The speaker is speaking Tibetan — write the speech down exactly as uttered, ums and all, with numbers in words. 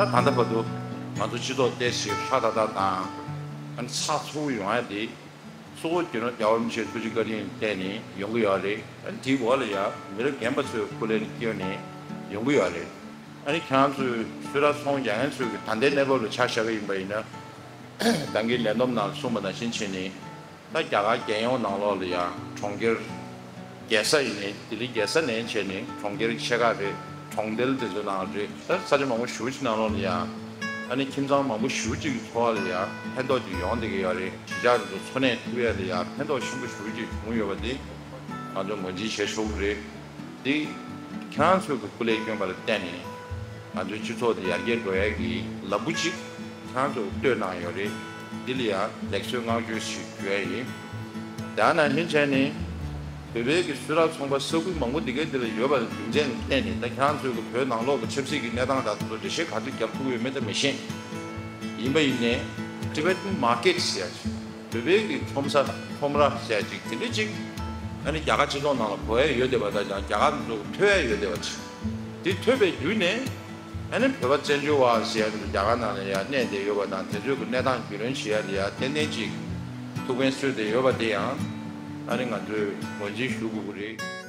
ད་ལྟ་བར་དུ་ང་ཚོ་སྤྱི་ཚོགས་ཏོག་ཙམ་ཧྲ་ཏག་ཏག་དང་ཨ་ནི་ཚགས་ཚུད་ཡོང་ཡ་དེ། གཙོ་བོ་རྒྱུ་ནོར་རྒྱལ་བ་རིན་པོ་ཆེའི་ཐུགས་རྗེ་བཀའ་དྲིན་བརྟེན་ནས་ཡོང་གི་ཡོད་རེད། ཨ་ནི་དེའི་འོག་ལ་ཡང་མི་རབས་རྒན་པ་ཚོའི་སྐུ་ལས་བསྐྱོན་ནས་ཡོང་གི་ཡོད་རེད། ཨ་ནི་ཁྱེད་རང་ཚོས་གསུང་རབ་ཚོང་རྒྱག་མཁན་ཚོའི་གི་ད་ལྟའི་གནས་བབ་ལ་ཆ་བཞག་གི་ཡིན་པ་ཡིན་ན། ད་གིན་ལས་བསྡོམས་ནང་གསུངས་པ་ནང་བཞིན་བྱས་ནས། ད་རྒྱ་གར་རྒྱལ་ཡོངས་ནང་ལོགས་ལ་ཡང་གྲོང་ཁྱེར་རྒྱལ་ས་ཡིན་ནའི་ལྡི་ལི་རྒྱལ་ས་ནས་བྱས་ནས་གྲོང་ཁྱེར་ཆེ་ཁག་རེད། གྲོང་རྡལ་དེ་ཚོའི་ནང་རེད། ད་ས་ཆ་མང་པོ་ཞེ་པོ་ཅིག་ནང་ལོགས་ལ་ཡང་ཨ་ནི་ཁྱིམ་ཚང་མང་པོ་ཞེ་པོ་ཅིག་གི་འཚོ་བ་ལ་ཡང་ཕན་ཐོགས་ཅིག་ཡོང་བསྡད་ཀྱི་ཡོད་རེད། གཞིས་ཆགས་དེ་ཚོ་འཚོ་གནས་ཐུབ་ཡ་ལ་ཡང་ཕན་ཐོགས་ཆེན་པོ་ཞེ་པོ་ཅིག་བྱུང་ཡོད་པ་དེ་ང་ཚོས་ངོས་འཛིན་བྱེད་ཆོག་གི་རེད། འདི་ཁྱེད་རང་ཚོའི་གི་སྐུ་ལས་བསྐྱོན་པ་ལ་བརྟེན་ནས་ང་ཚོའི་སྤྱི་ཚོགས་འདི་ཡར་རྒྱས་འགྲོ་ཡ་གི་ལམ་བུ་ཅིག་ཁྱེད་རང་ཚོས་གཏོད་གནང་ཡོད་རེད། འདི་ལ་ཡང་ལེགས་གསོལ་བསྔགས་བརྗོད་ཞིག་ཞུ་ཡ་ཡིན། དེ་ནང་བཞིན་བྱས་ནས་བོད་པའི་གི་གསུང་རབ་ཚོང་པ་ས་ཁུལ་མང་པོ་འདི་གའི་འདི་ལ་ཡོད་པ་རྒྱུ་མཚན་ལ་བརྟེན་ནས། ད་ཁྱེད་རང་ཚོའི་གི་བོད་ནང་ལོགས་ཀྱི་ཆབ་སྲིད་ཀྱི་གནས་སྟངས་དང་དེ་ཚོ་འགྲེལ་བཤད་ག་ཚོད་རྒྱབ་ཐུབ་ཀྱི་ཡོད་མེད་ད་མི་ཤེས། ཡིན་པ་ཡིན་ནའི་Tibetan market ཟེར་ཡ་ཅིག་བོད་པའི་གི་ཁྲོམ་ས་ཁྲོམ་ར་ཟེར་ཡ་ཅིག་དེ་འདྲ་ཅིག་ཨ་ནི་རྒྱ་གར་སྤྱི་ཚོགས་ནང་ལ་གོ་ཡ་ཡོད་བསྡད་པ་དང་ཀྱང་རྒྱ་གར་ཚོ་ཐོས་ཡ་ཡོད་བསྡད་པ་ཅིག་དེ་ཐོས་པའི་བརྒྱུད་ནས་ཨ་ནི་བོད་པ་བཙན་བྱོལ་བ་ཟེར་ཡ་ཚོ་རྒྱ་གར་ནང་ལ་ཡ་གནས་བསྡད་ཡོད་པ་དང་དེ་ཚོའི་གི་གནས་སྟངས་རྒྱུས་ལོན་བྱེད་ཡ་ལ་ཡ་ཏན་ཏན་ཅིག་ཐུགས་ཕན་གསོས་བསྡད་ཡོད་པ་དེ་ཡང་ཨ་ནི་ང་ཚོས་ངོས་འཛིན་ཞུ་དགོས་ཀྱི་རེད།